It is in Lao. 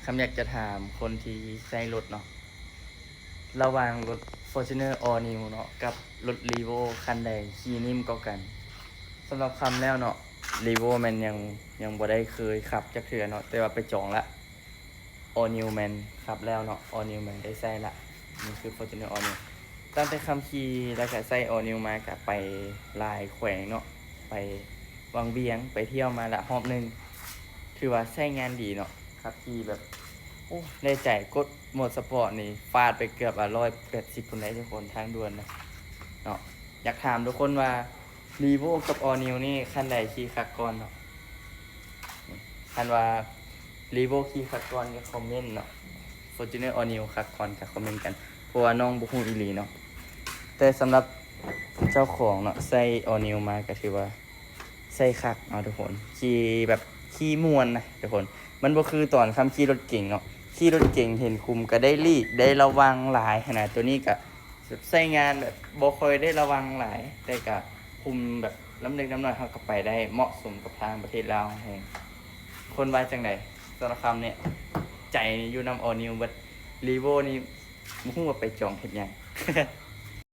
ຄຳຢາກຈະຖາມຄົນທີ່ໃຊ້ລົດເນາະ ລະຫວ່າງລົດ Fortuner All New ເນາະ ກັບລົດ Revo ຄັນໃດຂີ່ໜິ່ມກວ່າກັນ? ສຳລັບຄຳແລ້ວເນາະ Revo ແມ່ນຍັງ ຍັງບໍ່ໄດ້ເຄີຍຂັບຈັກເທື່ອເນາະ ແຕ່ວ່າໄປຈອງລະ. All New ແມ່ນຂັບແລ້ວເນາະ All New ແມ່ນໄດ້ໃຊ້ລະ. ນີ້ຄື Fortuner All New ຕັ້ງແຕ່ຂັບຂີ່ ແລ້ວກະໃຊ້ All New ມາ ກະໄປຫຼາຍແຂວງເນາະ ໄປວັງວຽງ ໄປທ່ຽວມາລະຮອບໜຶ່ງ ຖືວ່າໃຊ້ງານດີເນາະ ຂັບຂີ່ແບບ ໂອ້ ໄດ້ໃຈ. ກົດໂໝດສະປອດນີ້ຟາດໄປເກືອບ ອາ ຮ້ອຍແປດສິບພຸ້ນໃດ໋ທຸກຄົນ ທາງດ່ວນນະເນາະ. ຢາກຖາມທຸກຄົນວ່າ Revo ກັບ All New ນີ້ຄັນໃດຂີ່ຄັກກ່ອນເນາະ? ຄັນວ່າ Revo ຂີ່ຄັກກ່ອນກະຄອມເມັນເນາະ Fortuner All New ຄັກກ່ອນກະຄອມເມັນກັນ ເພາະວ່ານ້ອງບໍ່ຮູ້ອີ່ຫຼີເນາະ. ແຕ່ສຳລັບເຈົ້າຂອງເນາະ ໃຊ້ All New ມາກະຖືວ່າໃຊ້ຄັກເນາະທຸກຄົນ ຂີ່ແບບຂີ່ມ່ວນນະທຸກຄົນ. ມັນບໍ່ຄືຕອນຂັບຂີ່ລົດເກັງເນາະ ຂີ່ລົດເກັງເຫັນຂຸມກະໄດ້ຫຼີກ ໄດ້ລະວັງຫຼາຍຫັ້ນນະ. ໂຕນີ້ກະ ແບບໃຊ້ງານແບບບໍ່ຄ່ອຍໄດ້ລະວັງຫຼາຍ ແຕ່ກະຄຸມແບບລຳເລັກລຳນ້ອຍ ເຮົາກະໄປໄດ້ ເໝາະສົມກັບທາງປະເທດລາວແຮງ. ຄົນວ່າຈັ່ງໃດ? ສຳລັບຄຳນີ້ ໃຈນີ້ຢູ່ນຳ All New ເບິດ Revo ນີ້ບໍ່ຮູ້ວ່າໄປຈອງເຮັດຫຍັງ.